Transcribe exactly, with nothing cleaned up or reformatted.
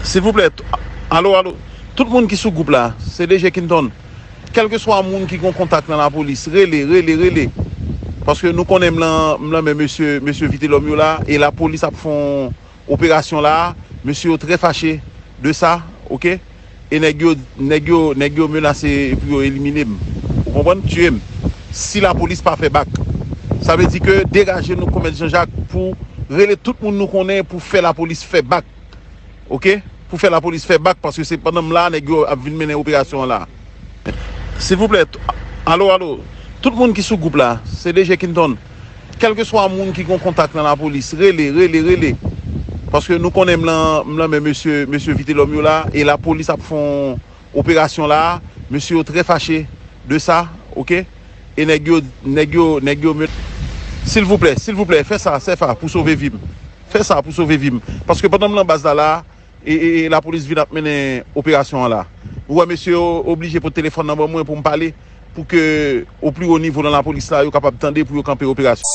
Silvouplè, t- alo, alo. Tout moun ki sou gwoup la, se D J Kinton. Kèlkeswa moun ki gon kontak nan lapolis, rele, rele, rele. Paske nou konnen m lan, m lan men mesye, mesye Vitelòm yo la, e lapolis ap fè yon operasyon la, mesye yo trè fache de sa, oke? E nèg yo, nèg yo, nèg yo menase pou yo elimine m. Ou konprann? Tiye m. Si lapolis pa fè bak. Sa vle di ke degaje nou, Kòmèt Jean Jacques, pou rele tout moun nou konnen pou fè lapolis fè bak. Oke? Pou fè lapolis fè bak, paske se pandan m la, nèg yo ap vin mennen operasyon an la. Silvouplè, t- alo, alo. Tout moun ki sou gwoup la, se D J Kinton. Kèlkeswa moun ki gon kontak nan lapolis, rele, rele, rele. Paske nou konnen m lan, m lan men mesye, mesye Vitelòm yo la, e lapolis ap fè yon operasyon la, mesye yo trè fache de sa, oke? E nèg yo, nèg yo, nèg yo men- Silvouplè, silvouplè, fè sa, Sefa, pou sove vi m. Fè sa pou sove vi m. Paske pandan m lan baz la la, e, e, e lapolis vin ap mennen operasyon an la. Ou wè mesye yo oblije pote telefòn nan ban mwen pou m pale, pou ke o pli wo nivo nan lapolis la, yo kapab tande pou yo kanpe operasyon.